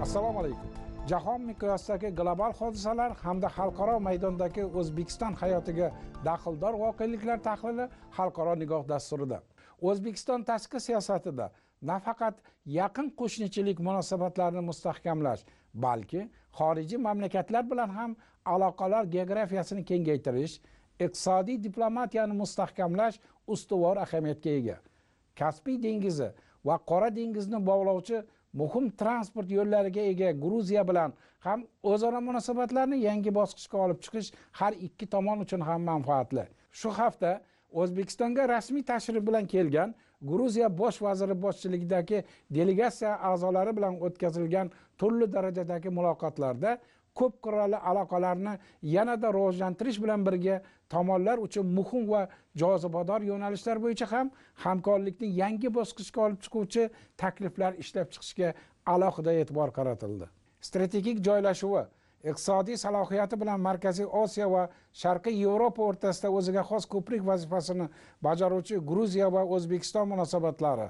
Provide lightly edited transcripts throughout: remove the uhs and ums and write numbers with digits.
Assalomu alaykum. Jahon miqyosidagi global hodisalar hamda xalqaro maydondagi O'zbekiston hayotiga daxldor voqeliklar tahlili Xalqaro nigoh dasturida. O'zbekiston tashqi siyosatida nafaqat yaqin qo'shnichilik munosabatlarini mustahkamlash, balki xorijiy mamlakatlar bilan ham aloqalar geografiyasini kengaytirish, iqtisodiy diplomatiyani mustahkamlash ustuvor ahamiyatga ega. Kaspiy dengizi va Qora dengizni bog'lovchi muhim transport yo'llariga ega Gruziya bilan ham o'zaro munosabatlarni yangi bosqichga olib chiqish har ikki tomon uchun ham manfaatli. Shu hafta O'zbekistonga rasmiy tashrif bilan kelgan Gruziya bosh vaziri boshchiligidagi delegatsiya a'zolari bilan o'tkazilgan turli darajadagi muloqotlarda ko'p qirrali aloqalarni yanada rivojlantirish bilan birga tomonlar uchun muhim va jozibador yo'nalishlar bo'yicha ham hamkorlikni yangi bosqichga olib chiquvchi takliflar ishlab chiqishga alohida e'tibor qaratildi. Strategik joylashuvi, iqtisodiy salohiyati bilan Markaziy Osiyo va Sharqiy Yevropa o'rtasida o'ziga xos ko'prik vazifasini bajaruvchi Gruziya va O'zbekiston munosabatlari,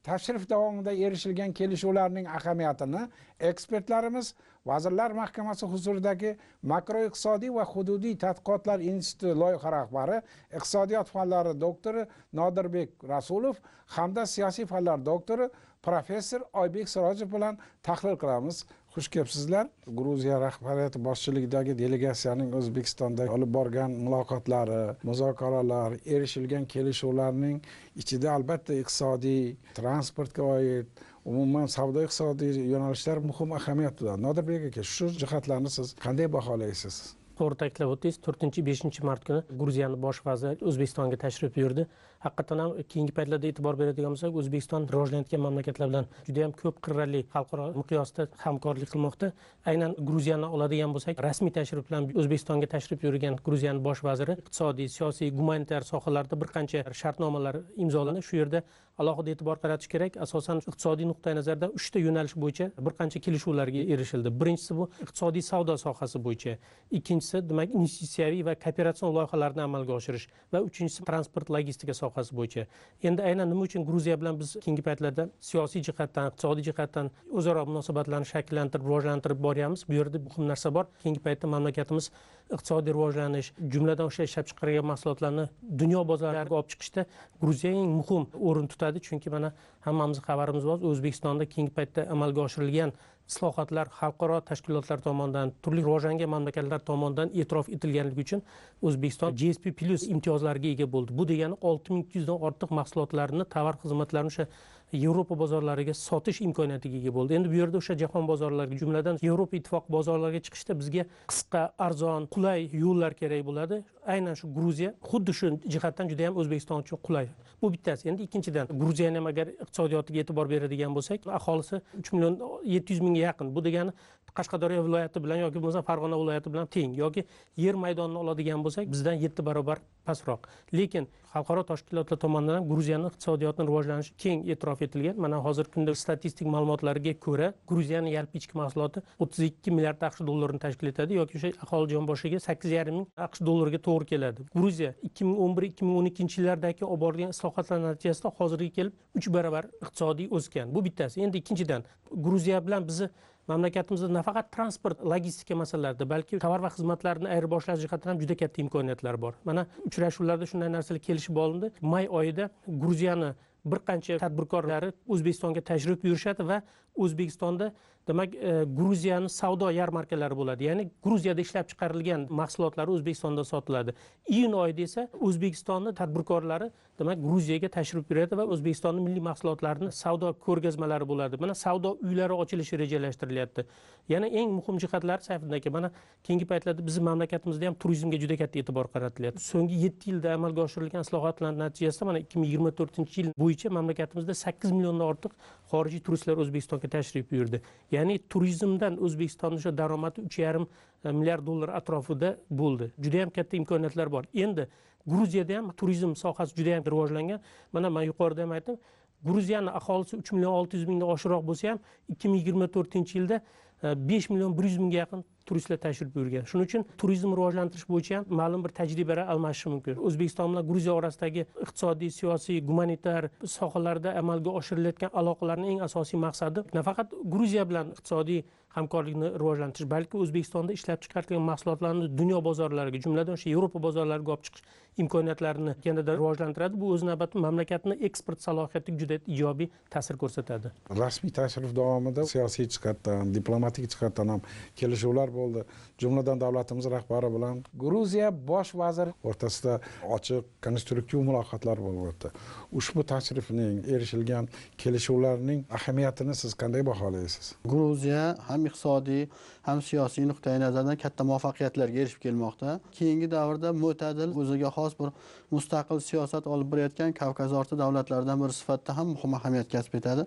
tashrif davomida erishilgan kelishuvlarning ahamiyatini ekspertlarimiz Vazirlar Mahkamasi huzuridagi makroiqtisodiy va hududiy tadqiqotlar instituti loyiha rahbari, iqtisodiyot fanlari doktori Nodirbek Rasulov hamda siyosiy fanlar doktori professor Oybek Sirojov bilan tahlil qilamiz. Xush kelibsizlar. Gruziya rahbariyati boshchiligidagi delegatsiyaning O'zbekistonda olib borgan muloqotlari, muzokaralar, erishilgan kelishuvlarning ichida albatta iqtisodiy, transportga oid, umuman savdo iqtisodiy yo'nalishlar muhim ahamiyat tutadi. Nodirbek aka, shu jihatlarni siz qanday baholaysiz? To'g'ri ta'kidlab o'tdingiz, 4-5 mart kuni Gruziyani bosh vaziri O'zbekistonga tashrif buyurdi. Haqiqatan ham keyingi paytlarda e'tibor beradigan bo'lsak, O'zbekiston rivojlanayotgan mamlakatlar bilan juda ham ko'p qirrali xalqaro miqyosda hamkorlik qilmoqda. Aynan Gruziyani oladigan bo'lsak, rasmiy tashrif bilan O'zbekistonga tashrif buyurgan Gruziyani bosh vaziri iqtisodiy, siyosiy, gumanitar sohalarda bir qancha shartnomalar imzolandi. Shu yerda alohida e'tibor qaratish kerak. Asosan iqtisodiy nuqtai nazardan 3 ta yo'nalish bo'yicha bir qancha kelishuvlarga erishildi. Birinchisi bu iqtisodiy savdo sohasi bo'yicha, ikkinchisi demak investitsiyaviy va kooperatsion loyihalarni amalga oshirish va uchinchisi transport logistika sohasi bo'yicha. Endi aynan nima uchun Gruziya bilan biz keyingi paytlarda siyosiy jihatdan, iqtisodiy jihatdan o'zaro munosabatlarni shakllantirib, rivojlantirib boryapmiz? Bu yerda muhim narsa bor. Keyingi paytda mamlakatimiz iqtisodiy rivojlanish, jumladan o'sha ishlab chiqarilgan mahsulotlarni dunyo bozorlariga olib chiqishda Gruziya eng muhim o'rin tutadi. Chunki mana hammamiz xabarimiz bor, O'zbekistonda keyingi paytda amalga oshirilgan islohotlar xalqaro tashkilotlar tomonidan, turli rivojlangan mamlakatlar tomonidan e'tirof etilganligi uchun O'zbekiston GSP plus imtiyozlariga ega bo'ldi. Bu degani 6200 dan ortiq mahsulotlarni, tovar xizmatlarini o'sha Yevropa bozorlariga sotish imkoniyatiga ega bo'ldi. Endi bu yerda o'sha jahon bozorlariga, jumladan Yevropa ittifoqi bozorlariga chiqishda bizga qisqa, arzon, qulay yo'llar kerak bo'ladi. Aynan shu Gruziya xuddi shu jihatdan juda ham O'zbekiston uchun qulay. Bu bittasi. Endi ikkinchidan, Gruziyani ham agar iqtisodiyotiga e'tibor beradigan bo'lsak, aholisi 3 million 700 mingga yaqin. Bu degani Qashqadaryo viloyati bilan yoki bo'lmasa Farg'ona viloyati bilan teng yoki yer maydonini oladigan bo'lsak, bizdan 7 barobar pastroq. Lekin xalqaro tashkilotlar tomonidan ham Gruziyaning iqtisodiyotini rivojlanishi keng e'tirof etilgan. Mana hozirgi kunda statistik ma'lumotlarga ko'ra, Gruziyaning yalpi ichki mahsuloti 32 milliard AQSh dollarini tashkil etadi yoki o'sha aholi jon boshiga 8,5 ming AQSh dollariga to'g'ri keladi. Gruziya 2011-2012 yillardagi olib borilgan islohotlar natijasida hozirga kelib 3 barobar iqtisodiy o'sgan. Bu bittasi. Endi ikkinchidan, Gruziya bilan bizni mamlakatimizda nafaqat transport, logistika masalalarida, balki tovar va xizmatlarni ayirboshlash jihatidan ham juda katta imkoniyatlar bor. Mana uchrashuvlarda shunday narsalar kelishib olindi. May oyida Gruziyani bir qancha tadbirkorlari O'zbekistonga tashrif buyurishadi va O'zbekistonda demak Gruziyani savdo yarmarkalari bo'ladi. Ya'ni Gruziyada ishlab chiqarilgan mahsulotlar O'zbekistonda sotiladi. Iyun oyida esa O'zbekistonning tadbirkorlari demak Gruziyaga tashrif buyuradi va O'zbekistonning milliy mahsulotlarini savdo ko'rgazmalari bo'ladi. Mana savdo uylari ochilishi rejalashtirilyapti. Yana eng muhim jihatlar Sayfiddin aka, mana keyingi paytlarda bizning mamlakatimizda ham turizmga juda katta e'tibor qaratilyapti. So'nggi 7 yilda amalga oshirilgan islohotlar natijasida mana 2024-yil bo'yicha mamlakatimizda 8 milliondan ortiq xorijiy turistlar O'zbekistonga tashrif buyurdi. Ya'ni turizmdan O'zbekistonning o'sha daromadi 3,5 milliard dollar atrofida bo'ldi. Juda ham katta imkoniyatlar bor. Endi Gruziyada ham turizm sohasi juda ham rivojlangan. Mana men yuqorida ham aytdim, Gruziyaning aholisi 3 million 600 mingdan oshiqroq bo'lsa ham 2024-yilda 5 million 100 mingga yaqin turistlar tashrif buyurgan. Shuning uchun turizm rivojlantirish bo'yicha ham ma'lum bir tajribalar almashishi mumkin. O'zbekiston bilan Gruziya orasidagi iqtisodiy, siyosiy, gumanitar sohalarda amalga oshirilayotgan aloqalarning eng asosiy maqsadi nafaqat Gruziya bilan iqtisodiy hamkorlikni rivojlantirish, balki O'zbekistonda ishlab chiqarilgan mahsulotlarni dunyo bozorlariga, jumladan o'sha Yevropa bozorlariga olib chiqish imkoniyatlarini yanada rivojlantiradi. Bu o'z navbatida mamlakatning eksport salohiyatiga juda ijobiy ta'sir ko'rsatadi. Rasmiy tashrif davomida siyosiy jihatdan, diplomatik jihatdan ham kelishuvlar bo'ldi. Jumladan davlatimiz rahbari bilan Gruziya bosh vaziri o'rtasida ochiq, konstruktiv muloqotlar bo'lib o'tdi. Ushbu tashrifning, erishilgan kelishuvlarning ahamiyatini siz qanday baholaysiz? Gruziya ham iqtisodiy, ham siyosiy nuqtai nazardan katta muvaffaqiyatlarga erishib kelmoqda. Keyingi davrda mo'tadil, o'ziga xos bir mustaqil siyosat olib borayotgan Kavkaz orti davlatlaridan biri sifatida ham muhim ahamiyat kasb etadi.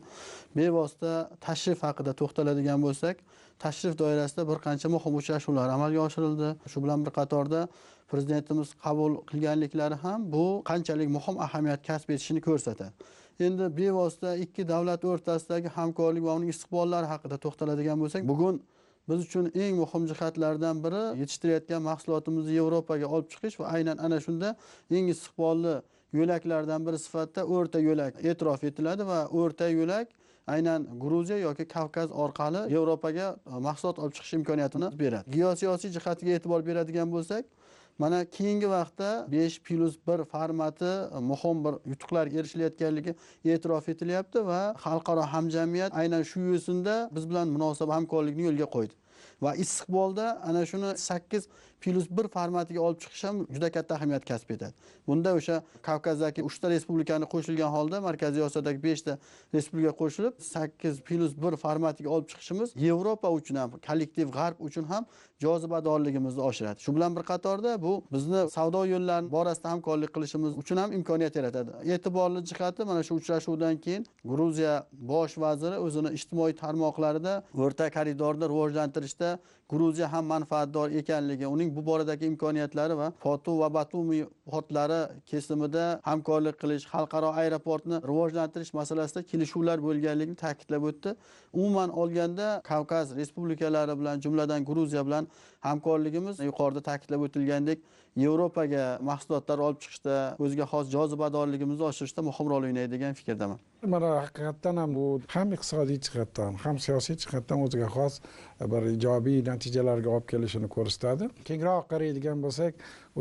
Bevosita tashrif haqida to'xtaladigan bo'lsak, tashrif doirasida bir qancha muhim uchrashuvlar amalga oshirildi. Shu bilan bir qatorda prezidentimiz qabul qilganliklari ham bu qanchalik muhim ahamiyat kasb etishini ko'rsatadi. Endi bevosita ikki davlat o'rtasidagi hamkorlik va uning istiqbollari haqida to'xtaladigan bo'lsak, bugun biz uchun eng muhim jihatlardan biri yetishtirayotgan mahsulotimizni Yevropaga olib chiqish va aynan ana shunda eng istiqbolli yo'laklardan biri sifatida o'rta yo'lak e'tirof etiladi va o'rta yo'lak aynan Gruziya yoki Kavkaz orqali Yevropaga mahsulot olib chiqish imkoniyatini beradi. Geosiyosiy jihatiga e'tibor beradigan bo'lsak, mana keyingi vaqtda 5+1 formati muhim bir yutuqlarga erishilayotganligi e'tirof etilyapti va xalqaro hamjamiyat aynan shu yo'sinda biz bilan munosib hamkorlikni yo'lga qo'ydi. Va istiqbolda ana shuni 8+1 formatiga olib chiqish ham juda katta ahamiyat kasb etadi. Bunda o'sha Kavkazdagi 3 ta respublikani qo'shilgan holda Markaziy Osiyodagi 5 ta respublika qo'shilib 8+1 formatiga olib chiqishimiz Yevropa uchun ham, kollektiv G'arb uchun ham jozibadorligimizni oshiradi. Shu bilan bir qatorda bu bizni savdo yo'llari borasida hamkorlik qilishimiz uchun ham imkoniyat yaratadi. E'tiborli jihati mana shu uchrashuvdan keyin Gruziya bosh vaziri o'zini ijtimoiy tarmoqlarida o'rta koridorni rivojlantirishda Gruziya ham manfaatdor ekanligi, uning bu boradagi imkoniyatlari va Fotu va Batumi portlari kesimida hamkorlik qilish, xalqaro aeroportni rivojlantirish masalasida kelishuvlar bo'lganligini ta'kidlab o'tdi. Umuman olganda Kavkaz respublikalari bilan, jumladan Gruziya bilan hamkorligimiz yuqorida ta'kidlab o'tilgandek Yevropaga mahsulotlar olib chiqishda, o'ziga xos jozibadorligimizni oshirishda muhim rol o'ynaydi degan fikrdaman. Mana haqiqatdan ham bu ham iqtisodiy jihatdan, ham siyosiy jihatdan o'ziga xos bir ijobiy natijalarga olib kelishini ko'rsatadi. Kengroq qaraydigan bo'lsak,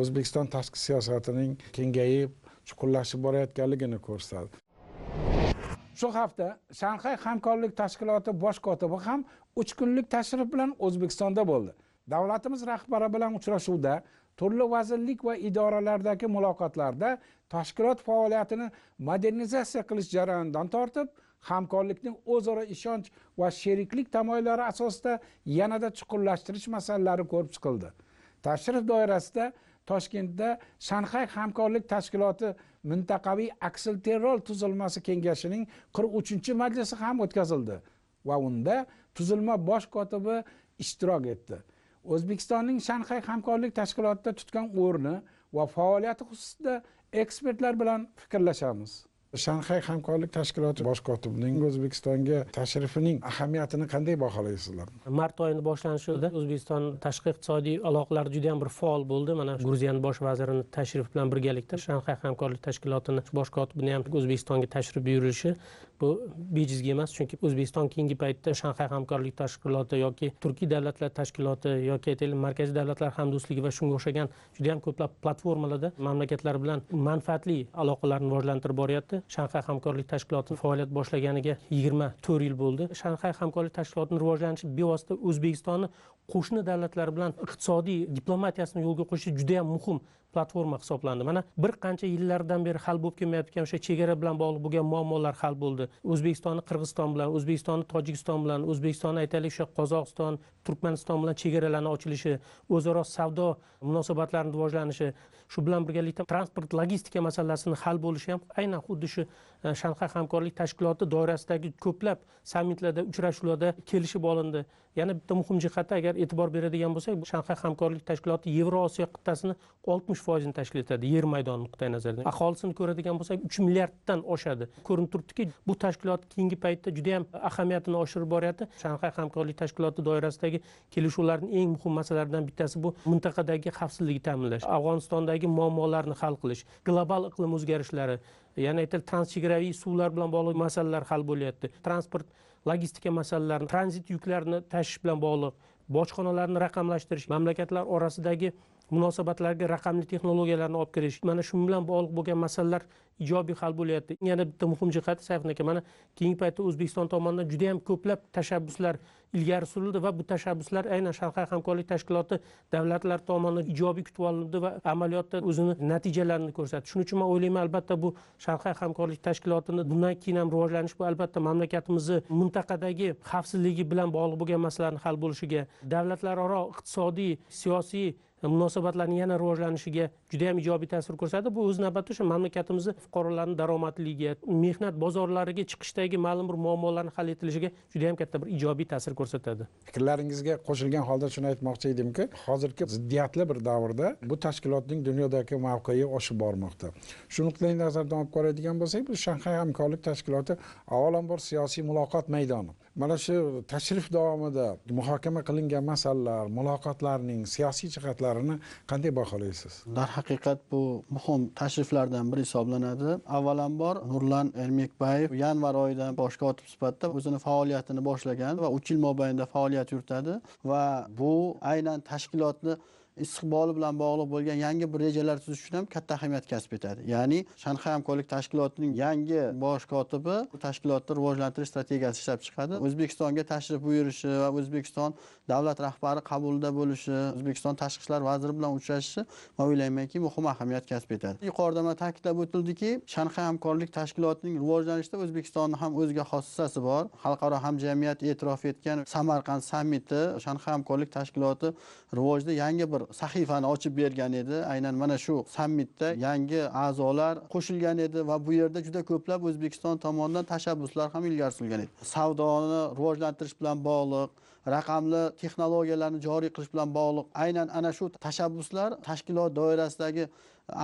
O'zbekiston tashqi siyosatining kengayib, chuqurlashib borayotganligini ko'rsatadi. Shu hafta Shanxay hamkorlik tashkiloti bosh kotibi ham 3 kunlik tashrif bilan O'zbekistonda bo'ldi. Davlatimiz rahbari bilan uchrashuvda turli vazirlik va idoralardagi muloqotlarda tashkilot faoliyatini modernizatsiya qilish jarayonidan tortib, hamkorlikning o'zaro ishonch va sheriklik tamoyillari asosida yanada chuqurlashtirish masalalari ko'rib chiqildi. Tashrif doirasida Toshkentda Shanxay hamkorlik tashkiloti mintaqaviy aksilterror tuzilmasi kengashining 43-majlisi ham o'tkazildi va unda tuzilma bosh kotibi ishtirok etdi. O'zbekistonning Shanxay hamkorlik tashkilotida tutgan o'rni va faoliyati xususida ekspertlar bilan fikrlashamiz. Shanxay hamkorlik tashkiloti bosh kotibining O'zbekistonga tashrifining ahamiyatini qanday baholaysizlar? Mart oyining boshlanishida O'zbekiston tashqi iqtisodiy aloqalari juda ham bir faol bo'ldi. Mana Gruziyaning bosh vazirini tashrifi bilan birgalikda Shanxay hamkorlik tashkilotini bosh kotibini ham O'zbekistonga tashrif buyurishi bu bejizga emas, chunki O'zbekiston keyingi paytda Shanxay hamkorlik tashkiloti yoki Turkiy davlatlar tashkiloti yoki aytaylik Markaziy davlatlar hamdo'stligi va shunga o'xshagan juda ham ko'plab platformalarda mamlakatlar bilan manfaatli aloqalarni rivojlantirib boryapti. Shanxay hamkorlik tashkiloti faoliyat boshlaganiga 24 yil bo'ldi. Shanxay hamkorlik tashkilotining rivojlanishi bevosita O'zbekistonni qo'shni davlatlar bilan iqtisodiy diplomatiyasini yo'lga qo'yishi juda ham muhim platforma hisoblandi. Mana bir qancha yillardan beri hal bo'lib kelmayotgan o'sha chegara bilan bog'liq bo'lgan muammolar hal bo'ldi. O'zbekistonni Qirg'iziston bilan, O'zbekistonni Tojikiston bilan, O'zbekistonni aytaylik o'sha Qozog'iston, Turkmaniston bilan chegaralarning ochilishi, o'zaro savdo munosabatlarining rivojlanishi, shu bilan birgalikda transport logistika masalasining hal bo'lishi ham aynan xuddi shu Shanxay hamkorlik tashkiloti doirasidagi ko'plab sammitlarda, uchrashuvlarda kelishib olindi. Yana bitta muhim jihati, agar e'tibor beradigan bo'lsak, Shanxay hamkorlik tashkiloti Yevrosiyo qit'asini 60% 60% tashkil etadi yer maydoni nuqtai nazaridan. Aholisini ko'radigan bo'lsak 3 milliarddan oshadi. Ko'rinib turibdiki, bu tashkilot keyingi paytda juda ham ahamiyatini oshirib boryapti. Shanxay hamkorlik tashkiloti doirasidagi kelishuvlarning eng muhim masalalaridan bittasi bu mintaqadagi xavfsizlikni ta'minlash, Afg'onistondagi muammolarni hal qilish, global iqlim o'zgarishlari, yana aytaylik transchegaraviy suvlar bilan bog'liq masalalar hal bo'lyapti. Transport, logistika masalalarini, tranzit yuklarni tashish bilan bog'liq, bojxonalarni raqamlashtirish, mamlakatlar orasidagi munosabatlarga raqamli texnologiyalarni olib kirish, mana shu bilan bog'liq bo'lgan masalalar ijobiy hal bo'lyapti. Yana bitta muhim jihati, Sayfullo aka, mana keyingi paytda O'zbekiston tomonidan juda ham ko'plab tashabbuslar ilgari surildi va bu tashabbuslar aynan Shanxay hamkorlik tashkiloti davlatlar tomonidan ijobiy kutib olindi va amaliyotda o'zini natijalarini ko'rsatdi. Shuning uchun men o'ylayman, albatta bu Shanxay hamkorlik tashkilotini bundan keyin ham rivojlanish bu albatta mamlakatimizni mintaqadagi xavfsizligi bilan bog'liq bo'lgan masalalarni hal bo'lishiga, davlatlararo iqtisodiy, siyosiy munosabatlarning yana rivojlanishiga juda ham ijobiy ta'sir ko'rsatadi. Bu o'z navbatida o'sha mamlakatimizni fuqarolarining daromadliligiga, mehnat bozorlariga chiqishdagi ma'lum bir muammolarni hal etilishiga juda ham katta bir ijobiy ta'sir ko'rsatadi. Fikrlaringizga qo'shilgan holda shuni aytmoqchi edimki, hozirgi ziddiyatli bir davrda bu tashkilotning dunyodagi mavqei oshib bormoqda. Shu nuqtai nazardan olib qaraydigan bo'lsak, bu Shanxay hamkorlik tashkiloti avvalambor siyosiy muloqot maydoni. Mana shu tashrif davomida muhokama qilingan masalalar, muloqotlarning siyosiy jihatlarini qanday baholaysiz? Darhaqiqat bu muhim tashriflardan biri hisoblanadi. Avvalambor Nurlan Ermekbayev yanvar oyidan bosh kotib sifatida o'zini faoliyatini boshlagan va 3 yil mobaynida faoliyat yuritadi va bu aynan tashkilotni istiqboli bilan bog'liq bo'lgan yangi bir rejalar tuzish uchun ham katta ahamiyat kasb etadi. Ya'ni Shanxay hamkorlik tashkilotining yangi bosh kotibi bu tashkilotni rivojlantirish strategiyasi ishlab chiqadi. O'zbekistonga tashrif buyurishi va O'zbekiston davlat rahbari qabulida bo'lishi, O'zbekiston tashqi ishlar vaziri bilan uchrashishi men o'ylaymanki muhim ahamiyat kasb etadi. Yuqorida mana ta'kidlab o'tildiki, Shanxay hamkorlik tashkilotining rivojlanishida O'zbekistonning ham o'ziga xos hissasi bor. Xalqaro hamjamiyat e'tirof etgan Samarqand sammiti Shanxay hamkorlik tashkiloti rivojida yangi bir sahifani ochib bergan edi. Aynan mana shu sammitda yangi a'zolar qo'shilgan edi va bu yerda juda ko'plab O'zbekiston tomonidan tashabbuslar ham ilgari surilgan edi. Savdoni rivojlantirish bilan bog'liq, raqamli texnologiyalarni joriy qilish bilan bog'liq aynan ana shu tashabbuslar tashkilot doirasidagi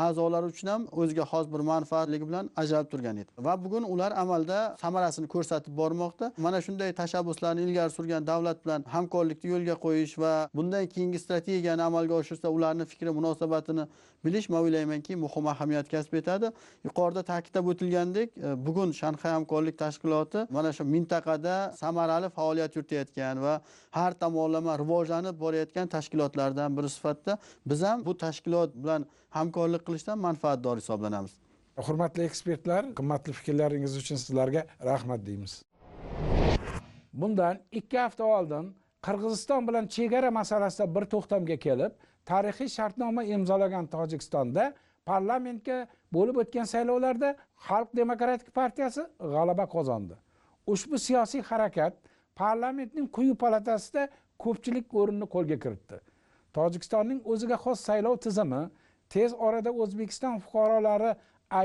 a'zolar uchun ham o'ziga xos bir manfaatligi bilan ajralib turgan edi va bugun ular amalda samarasini ko'rsatib bormoqda. Mana shunday tashabbuslarni ilgari surgan davlat bilan hamkorlikni yo'lga qo'yish va bundan keyingi strategiyani amalga oshirsa ularning fikri munosabatini bilish men o'ylaymanki muhim ahamiyat kasb etadi. Yuqorida ta'kidlab o'tilgandek, bugun Shanxay hamkorlik tashkiloti mana shu mintaqada samarali faoliyat yuritayotgan va har tomonlama rivojlanib borayotgan tashkilotlardan biri sifatida biz ham bu tashkilot bilan hamkorlik qilishdan manfaatdor hisoblanamiz. Hurmatli ekspertlar, qimmatli fikrlaringiz uchun sizlarga rahmat deymiz. Bundan 2 hafta oldin Qirg'iziston bilan chegara masalasida bir to'xtamga kelib, tarixiy shartnoma imzolagan Tojikistonda parlamentga bo'lib o'tgan saylovlarda Xalq demokratik partiyasi g'alaba qozondi. Ushbu siyosiy harakat parlamentning quyi palatasida ko'pchilik o'rinni qo'lga kiritdi. Tojikistonning o'ziga xos saylov tizimi tez orada O'zbekiston fuqarolari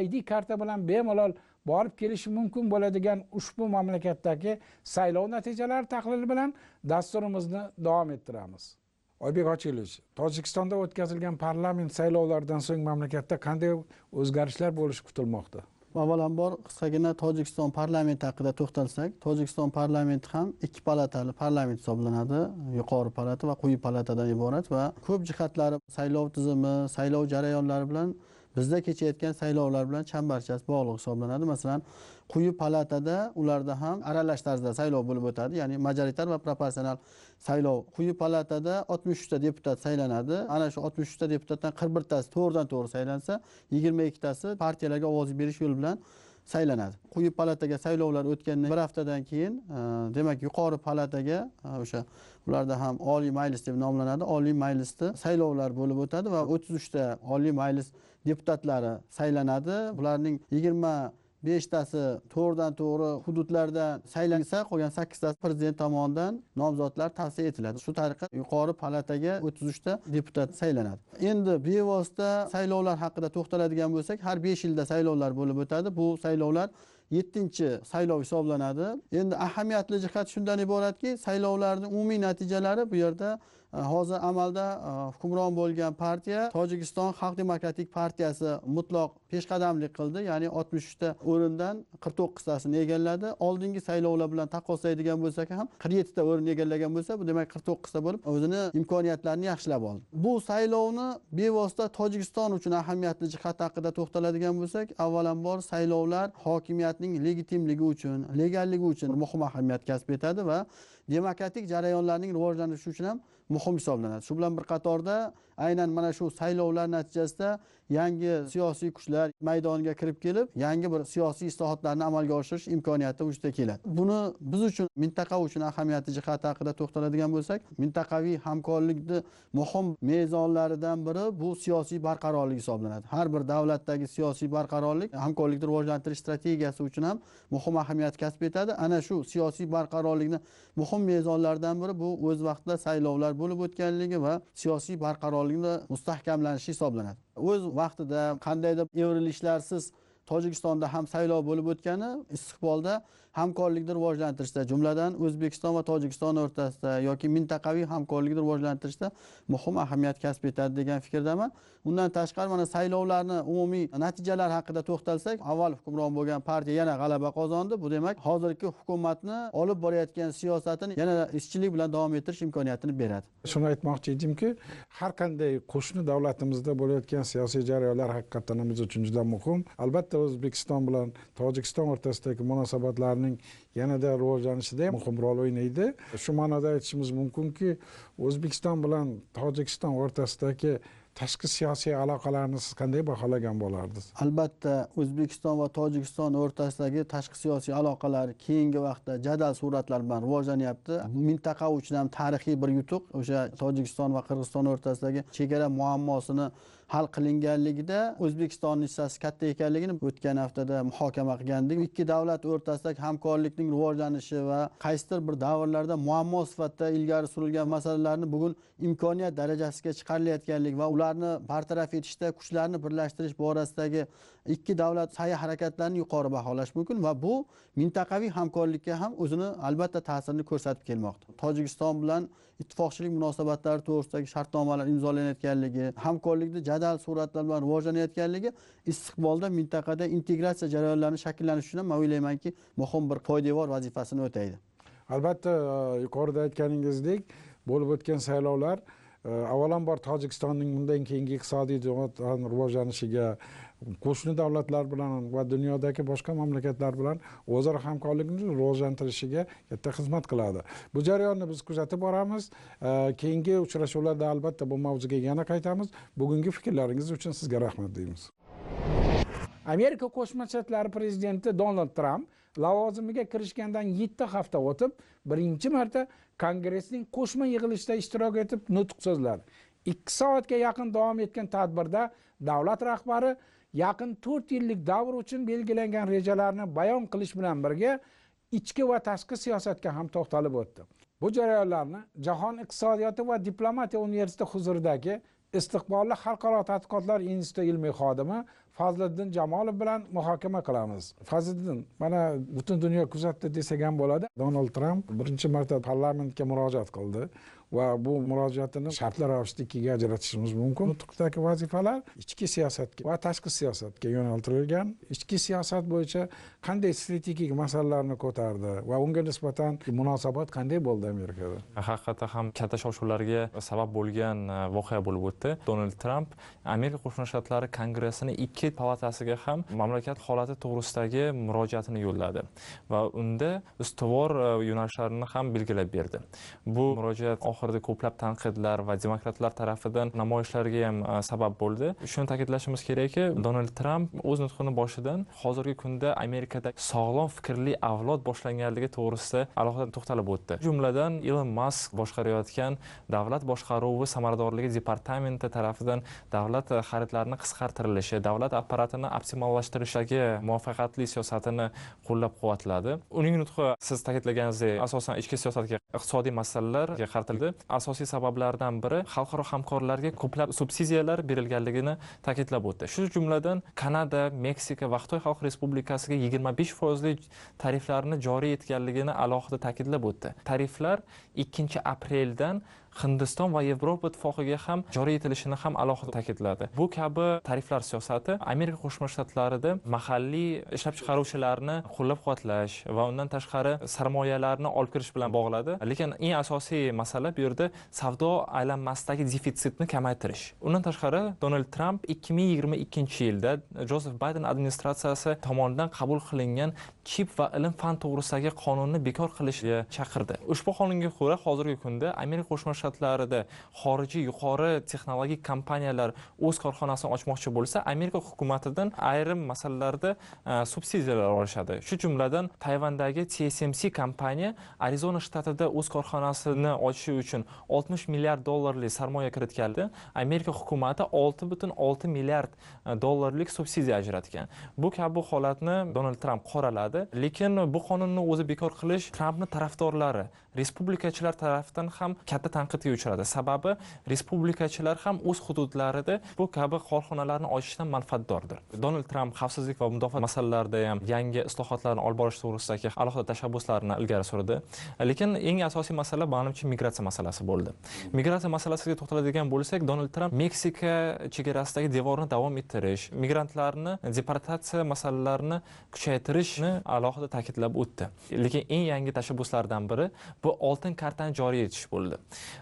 ID karta bilan bemalol borib kelishi mumkin bo'ladigan ushbu mamlakatdagi saylov natijalari tahlili bilan dasturimizni davom ettiramiz. Oybek Ochilovich, Tojikistonda o'tkazilgan parlament saylovlaridan so'ng mamlakatda qanday o'zgarishlar bo'lishi kutilmoqda? Avvalambor qisqagina Tojikiston parlamenti haqida to'xtalsak, Tojikiston parlamenti ham 2 palatali parlament hisoblanadi. Yuqori palata va quyi palatadan iborat va ko'p jihatlari saylov tizimi, saylov jarayonlari bilan bizda kechayotgan saylovlar bilan chambarchas bog'liq hisoblanadi. Masalan, quyi palatada ularda ham aralash tarzda saylov bo'lib o'tadi, ya'ni majoritar va proporsional saylov. Quyi palatada 63 ta deputat saylanadi. Ana shu 63 ta deputatdan 41 tasi to'g'ridan to'g'ri saylansa, 22 tasi partiyalarga ovoz berish yo'li bilan saylanadi. Quyi palataga saylovlar o'tgandan bir haftadan keyin, demak, yuqori palataga o'sha ularda ham Oliy Majlis deb nomlanadi. Oliy Majlisda saylovlar bo'lib o'tadi va 33 ta Oliy Majlis deputatlari saylanadi. Bularning 25 tasi to'g'ridan to'g'ri hududlarda saylansa, qolgan 8 tasi prezident tomonidan nomzodlar tavsiya etiladi. Shu tariqa yuqori palataga 33 ta deputat saylanadi. Endi bevosita saylovlar haqida to'xtaladigan bo'lsak, har 5 yilda saylovlar bo'lib o'tadi. Bu saylovlar 7-saylov hisoblanadi. Endi ahamiyatli jihat shundan iboratki, saylovlarning umumiy natijalari bu yerda Hozir amalda hukmron bo'lgan partiya Tojikiston Xalq Demokratik Partiyasi mutlaq peshqadamlik qildi, ya'ni 63 ta o'rindan 49 tasini egalladi. Oldingi saylovlar bilan taqqoslaydigan bo'lsak ham 47 ta o'rin egallagan bo'lsa, bu demak 49 ta bo'lib o'zini imkoniyatlarini yaxshilab oldi. Bu saylovni bevosita Tojikiston uchun ahamiyatli jihati haqida to'xtaladigan bo'lsak, avvalambor saylovlar hokimiyatning legitimligi uchun, legalligi uchun muhim ahamiyat kasb etadi va demokratik jarayonlarning rivojlanishi uchun ham muhim hisoblanadi. Shu bilan bir qatorda aynan mana shu saylovlar natijasida yangi siyosiy kuchlar maydonga kirib kelib, yangi bir siyosiy islohotlarni amalga oshirish imkoniyati vujudga keladi. Buni biz uchun, mintaqa uchun ahamiyati jihati haqida to'xtaladigan bo'lsak, mintaqaviy hamkorlikni muhim mezonlaridan biri bu siyosiy barqarorlik hisoblanadi. Har bir davlatdagi siyosiy barqarorlik hamkorlikni rivojlantirish strategiyasi uchun ham muhim ahamiyat kasb etadi. Ana shu siyosiy barqarorlikni muhim mezonlaridan biri bu o'z vaqtida saylovlar bo'lib o'tganligi va siyosiy barqarorlikni mustahkamlanishi hisoblanadi. O'z vaqtida qandaydir evrilishlarsiz Tojikistonda ham saylov bo'lib o'tgani istiqbolda hamkorlikni rivojlantirishda, jumladan O'zbekiston va Tojikiston o'rtasida yoki mintaqaviy hamkorlikni rivojlantirishda muhim ahamiyat kasb etadi degan fikrdaman. Undan tashqari mana saylovlarni umumiy natijalari haqida to'xtalsak, avval hukmron bo'lgan partiya yana g'alaba qozondi. Bu demak hozirgi hukumatni olib borayotgan siyosatini yana izchillik bilan davom ettirish imkoniyatini beradi. Shuni aytmoqchi edimki, har qanday qo'shni davlatimizda bo'layotgan siyosiy jarayonlar haqiqatan biz uchun juda muhim. Albatta O'zbekiston bilan Tojikiston o'rtasidagi munosabatlarning yanada rivojlanishida muhim rol o'ynaydi. Shu ma'noda aytishimiz mumkinki, O'zbekiston bilan Tojikiston o'rtasidagi tashqi siyosiy aloqalarni siz qanday baholagan bo'lardingiz? Albatta, O'zbekiston va Tojikiston o'rtasidagi tashqi siyosiy aloqalar keyingi vaqtda jadal suratlar bilan rivojlanyapti. Mintaqa uchun ham tarixiy bir yutuq, o'sha Tojikiston va Qirg'iziston o'rtasidagi chegara muammosini hal qilinganligida O'zbekistonning hissasi katta ekanligini o'tgan haftada muhokama qilgandik. Ikki davlat o'rtasidagi hamkorlikning rivojlanishi va qaysidir bir davrlarda muammo sifatida ilgari surilgan masalalarni bugun imkoniyat darajasiga chiqarilayotganlik va ularni bartaraf etishda kuchlarni birlashtirish borasidagi ikki davlat sa'y harakatlarini yuqori baholash mumkin va bu mintaqaviy hamkorlikka ham o'zini albatta ta'sirini ko'rsatib kelmoqda. Tojikiston bilan ittifoqchilik munosabatlari to'g'risidagi shartnomalar imzolanayotganligi, hamkorlikni jadal suratlar bilan rivojlanayotganligi istiqbolda mintaqada integratsiya jarayonlarini shakllanishi uchun men o'ylaymanki, muhim bir poydevor vazifasini o'taydi. Albatta, yuqorida aytganingizdek, bo'lib o'tgan saylovlar avvalambor Tojikistonning bundan keyingi iqtisodiy jihatdan rivojlanishiga, qo'shni davlatlar bilan va dunyodagi boshqa mamlakatlar bilan o'zaro hamkorlikni rivojlantirishiga katta xizmat qiladi. Bu jarayonni biz kuzatib boramiz. Keyingi uchrashuvlarda albatta bu mavzuga yana qaytamiz. Bugungi fikrlaringiz uchun sizga rahmat deymiz. Amerika Qo'shma Shtatlari prezidenti Donald Tramp lavozimiga kirishgandan 7 hafta o'tib, birinchi marta Kongressning qo'shma yig'ilishida ishtirok etib nutq so'zladi. 2 soatga yaqin davom etgan tadbirda davlat rahbari yaqin 4 yillik davr uchun belgilangan rejalarni bayon qilish bilan birga ichki va tashqi siyosatga ham to'xtalib o'tdi. Bu jarayonlarni Jahon iqtisodiyoti va diplomatiya universiteti huzuridagi Istiqbolli xalqaro tadqiqotlar instituti ilmiy xodimi Fazliddin Jamolov bilan muhokama qilamiz. Fazliddin, mana butun dunyo kuzatdi desak ham bo'ladi. Donald Tramp birinchi marta parlamentga murojaat qildi va bu murojaatini shartli ravishda ikkiga ajratishimiz mumkin. Nutqdagi vazifalar ichki siyosatga va tashqi siyosatga yo'naltirilgan. Ichki siyosat bo'yicha qanday strategik masalalarni ko'tardi va unga nisbatan munosabat qanday bo'ldi Amerikada? Haqiqatda ham katta shov-shuvlarga sabab bo'lgan voqea bo'lib o'tdi. Donald Tramp Amerika Qo'shma Shtatlari Kongressining ikki palatasiga ham mamlakat holati to'g'risidagi murojaatini yo'lladi va unda ustuvor yo'nalishlarini ham belgilab berdi. Bu murojaat oxirida ko'plab tanqidlar va demokratlar tarafidan namoyishlarga ham sabab bo'ldi. Shuni ta'kidlashimiz kerakki, Donald Tramp o'z nutqini boshidan hozirgi kunda Amerikada sog'lom fikrli avlod boshlanganligi to'g'risida alohida to'xtalib o'tdi. Jumladan, Elon Musk boshqarayotgan davlat boshqaruvi samaradorligi departamenti tarafidan davlat xaridlarini qisqartirilishi, davlat apparatini optimallashtirishdagi muvaffaqiyatli siyosatini qo'llab-quvvatladi. Uning nutqi siz ta'kidlaganingizdek asosan ichki siyosatga, iqtisodiy masalalarga qaratildi. bo'ldi. Asosiy sabablardan biri xalqaro hamkorlarga ko'plab subsidiyalar berilganligini ta'kidlab o'tdi. Shu jumladan Kanada, Meksika va Xitoy Xalq Respublikasiga 25% tariflarni joriy etganligini alohida ta'kidlab o'tdi. Tariflar 2-apreldan Hindiston va Yevropa Ittifoqiga ham joriy etilishini ham alohida ta'kidladi. Bu kabi tariflar siyosati Amerika Qo'shma Shtatlarida mahalliy ishlab chiqaruvchilarni qo'llab-quvvatlash va undan tashqari sarmoyalarni olib kirish bilan bog'ladi. Lekin eng asosiy masala bu yerda savdo aylanmasidagi defitsitni kamaytirish. Undan tashqari Donald Tramp 2022-yilda Jozef Bayden administratsiyasi tomonidan qabul qilingan chip va ilm-fan to'g'risidagi qonunni bekor qilishga chaqirdi. Ushbu qonunga ko'ra hozirgi kunda Amerika Qo'shma Shtatlarida xorijiy yuqori texnologik kompaniyalar o'z korxonasini ochmoqchi bo'lsa, Amerika hukumatidan ayrim masalalarda subsidiyalar olishadi. Shu jumladan Tayvandagi TSMC kompaniya Arizona shtatida o'z korxonasini ochishi uchun 60 milliard dollarlik sarmoya kiritgandi. Amerika hukumati 6,6 milliard dollarlik subsidiya ajratgan. Bu kabi holatni Donald Tramp qoraladi, lekin bu qonunni o'zi bekor qilish Trampning tarafdorlari, respublikachilar tarafidan ham katta tanqidga uchradi. Sababi respublikachilar ham o'z hududlarida bu kabi korxonalarni ochishdan manfaatdordir. Donald Tramp xavfsizlik va mudofaa masalalarida ham yangi islohotlarni olib borish to'g'risidagi alohida tashabbuslarni ilgari surdi. Lekin eng asosiy masala manimcha migratsiya masalasi bo'ldi. Migratsiya masalasiga to'xtaladigan bo'lsak, Donald Tramp Meksika chegarasidagi devorni davom ettirish, migrantlarni deportatsiya masalalarini kuchaytirishni alohida ta'kidlab o'tdi. Lekin eng yangi tashabbuslardan biri bu oltin kartani joriy etish bo'ldi.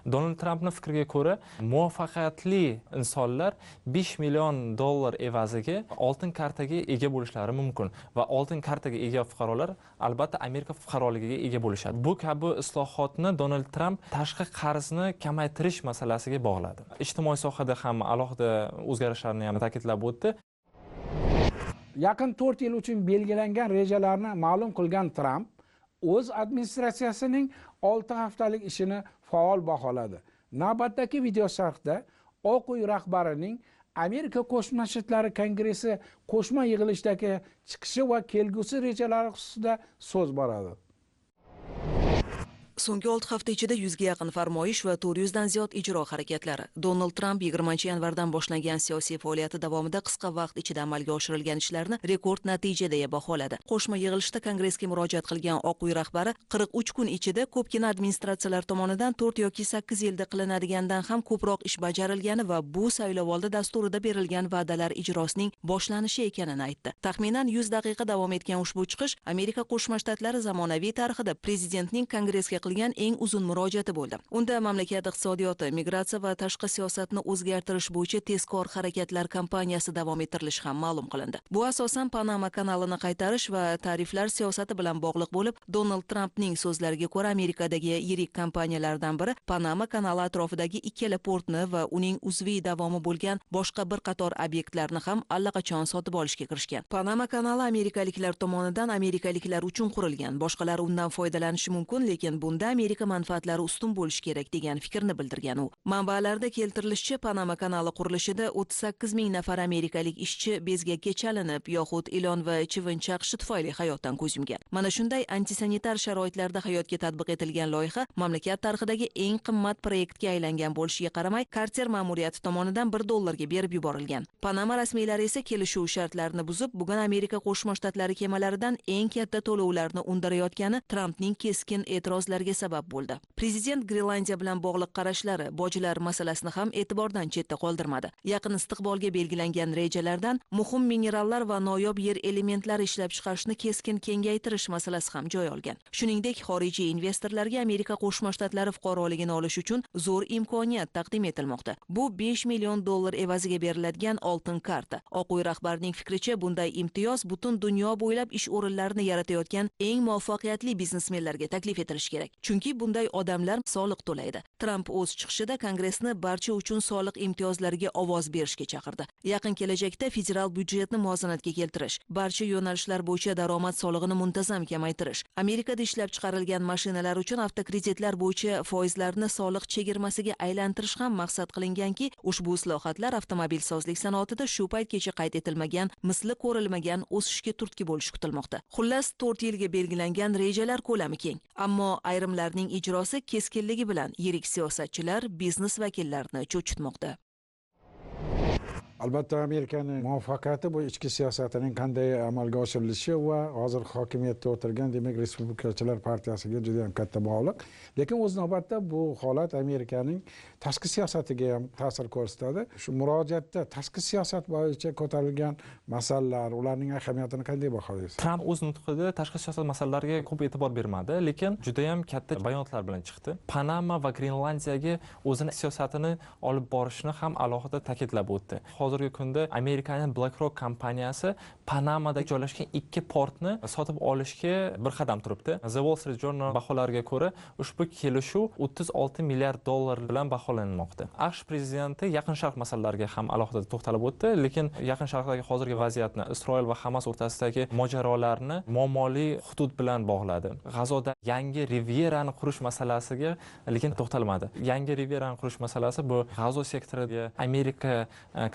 Donald Trampning fikriga ko'ra, muvaffaqiyatli insonlar 5 million dollar evaziga oltin kartaga ega bo'lishlari mumkin va oltin kartaga ega fuqarolar albatta Amerika fuqaroligiga ega bo'lishadi. Bu kabi islohotni Donald Tramp tashqi qarzni kamaytirish masalasiga bog'ladi. Ijtimoiy sohada ham alohida o'zgarishlarni ham ta'kidlab o'tdi. Yaqin 4 yil uchun belgilangan rejalarni ma'lum qilgan Tramp o'z administratsiyasining 6 haftalik ishini faol baholadi. Navbatdagi videosharhda Oq uy rahbarining Amerika Qo'shma Shtatlari Kongressi qo'shma yig'ilishidagi chiqishi va kelgusi rejalari xususida so'z boradi. So'nggi 6 hafta ichida 100 ga yaqin farmoyish va 400 dan ziyod ijro harakatlari. Donald Tramp 20-yanvardan boshlangan siyosiy faoliyati davomida qisqa vaqt ichida amalga oshirilgan ishlarni rekord natija deya baholadi. Qo'shma yig'ilishda Kongressga murojaat qilgan Oq uy rahbari 43 kun ichida ko'pgina administratsiyalar tomonidan 4 yoki 8 yilda qilinadigandan ham ko'proq ish bajarilgani va bu saylovoldi dasturida berilgan va'dalar ijrosining boshlanishi ekanini aytdi. Taxminan 100 daqiqa davom etgan ushbu chiqish Amerika Qo'shma Shtatlari zamonaviy tarixida prezidentning Kongressga qilgan eng uzun murojaati bo'ldi. Unda mamlakat iqtisodiyoti, migratsiya va tashqi siyosatni o'zgartirish bo'yicha tezkor harakatlar kampaniyasi davom ettirilishi ham ma'lum qilindi. Bu asosan Panama kanalini qaytarish va tariflar siyosati bilan bog'liq bo'lib, Donald Trampning so'zlariga ko'ra, Amerikadagi yirik kompaniyalardan biri Panama kanali atrofidagi ikkala portni va uning uzviy davomi bo'lgan boshqa bir qator obyektlarni ham allaqachon sotib olishga kirishgan. Panama kanali amerikaliklar tomonidan amerikaliklar uchun qurilgan. Boshqalar undan foydalanishi mumkin, lekin bunda Amerika manfaatlari ustun bo'lishi kerak degan fikrni bildirgan u. Manbalarda keltirilishicha, Panama kanali qurilishida 38 ming nafar amerikalik ishchi bezgakka chalinib yoxud ilon va chivin chaqishi tufayli hayotdan ko'z yumgan. Mana shunday antisanitar sharoitlarda hayotga tatbiq etilgan loyiha mamlakat tarixidagi eng qimmat proyektga aylangan bo'lishiga qaramay, Karter ma'muriyati tomonidan $1 ga berib yuborilgan. Panama rasmiylari esa kelishuv shartlarini buzib, bugun Amerika Qo'shma Shtatlari kemalaridan eng katta to'lovlarni undirayotgani Trampning keskin e'tirozlariga sabab bo'ldi. Prezident Grenlandiya bilan bog'liq qarashlari, bojlar masalasini ham e'tibordan chetda qoldirmadi. Yaqin istiqbolga belgilangan rejalardan muhim minerallar va noyob yer elementlari ishlab chiqarishni keskin kengaytirish masalasi ham joy olgan. Shuningdek, xorijiy investorlarga Amerika Qo'shma Shtatlari fuqaroligini olish uchun zo'r imkoniyat taqdim etilmoqda. Bu $5 million evaziga beriladigan oltin karta. Oq uy rahbarining fikricha, bunday imtiyoz butun dunyo bo'ylab ish o'rinlarini yaratayotgan eng muvaffaqiyatli biznesmenlarga taklif etilishi kerak. Chunki bunday odamlar soliq to'laydi. Tramp o'z chiqishida Kongressni barcha uchun soliq imtiyozlariga ovoz berishga chaqirdi. Yaqin kelajakda federal byudjetni muvozanatga keltirish, barcha yo'nalishlar bo'yicha daromad solig'ini muntazam kamaytirish, Amerikada ishlab chiqarilgan mashinalar uchun avtokreditlar bo'yicha foizlarni soliq chegirmasiga aylantirish ham maqsad qilinganki, ushbu islohotlar avtomobilsozlik sanoatida shu paytgacha qayd etilmagan, misli ko'rilmagan o'sishga turtki bo'lishi kutilmoqda. Xullas, 4 yilga belgilangan rejalar ko'lami keng. Ammo ayrim Ayrimlarning ijrosi keskinligi bilan yirik siyosatchilar, biznes vakillarini cho'chitmoqda. Albatta, Amerikaning muvaffaqiyati bu ichki siyosatining qanday amalga oshirilishi va hozir hokimiyatda o'tirgan, demak, Respublikachilar partiyasiga juda ham katta bog'liq. Lekin o'z navbatda bu holat Amerikaning tashqi siyosatiga ham ta'sir ko'rsatadi. Shu murojaatda tashqi siyosat bo'yicha ko'tarilgan masalalar, ularning ahamiyatini qanday baholaysiz? Tramp o'z nutqida tashqi siyosat masalalariga ko'p e'tibor bermadi, lekin juda ham katta bayonotlar bilan chiqdi. Panama va Grenlandiyaga o'zini siyosatini olib borishni ham alohida ta'kidlab o'tdi. Hozirgi kunda Amerikaning BlackRock kompaniyasi Panamada joylashgan 2 portni sotib olishga bir qadam turibdi. The Wall Street Journal baholariga ko'ra, ushbu kelishuv 36 milliard dollar bilan baholanmoqda. AQSh prezidenti Yaqin Sharq masalalariga ham alohida to'xtalib o'tdi, lekin Yaqin Sharqdagi hozirgi vaziyatni, Isroil va Hamas o'rtasidagi mojarolarni muammoli hudud bilan bog'ladi. G'azoda yangi Rivierani qurish masalasiga lekin to'xtalmadi. Yangi Rivierani qurish masalasi bu G'azo sektoriga Amerika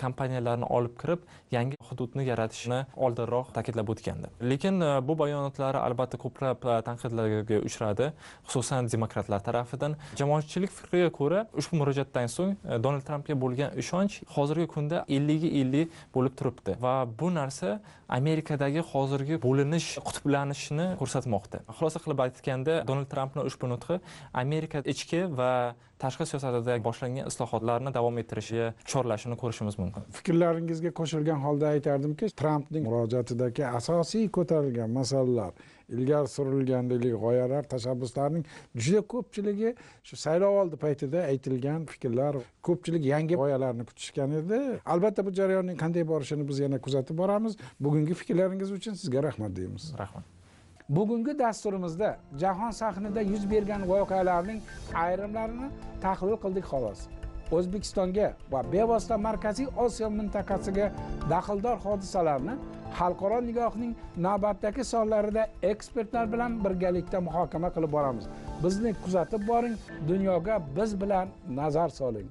kompaniyalarini olib kirib, yangi hududni yaratishni oldinroq ta'kidlab o'tgandi. Lekin bu bayonotlari albatta ko'plab tanqidlarga uchradi, xususan demokratlar tarafidan. Jamoatchilik fikriga ko'ra, ushbu murojaatdan so'ng Donald Trampga bo'lgan ishonch hozirgi kunda 50-50 bo'lib turibdi va bu narsa Amerikadagi hozirgi bo'linish, qutblanishni ko'rsatmoqda. Xulosa qilib aytganda, Donald Trampning ushbu nutqi Amerika ichki va tashqi siyosatida boshlangan islohotlarni davom ettirishiga chorlashini ko'rishimiz mumkin. Fikrlaringizga qo'shilgan holda aytardimki, Trampning murojaatidagi asosiy ko'tarilgan masalalar, ilgari surilgan g'oyalar, tashabbuslarning juda ko'pchiligi shu saylovoldi paytida aytilgan fikrlar, ko'pchilik yangi g'oyalarni kutishgan edi. Albatta bu jarayonning qanday borishini biz yana kuzatib boramiz. Bugungi fikrlaringiz uchun sizga rahmat deymiz. Rahmat. Bugungi dasturimizda jahon sahnida yuz bergan voqealarning ayrimlarini tahlil qildik xolos. O'zbekistonga va bevosita Markaziy Osiyo mintaqasiga daxldor hodisalarni xalqaro nigohning navbatdagi sonlarida ekspertlar bilan birgalikda muhokama qilib boramiz. Bizni kuzatib boring, dunyoga biz bilan nazar soling.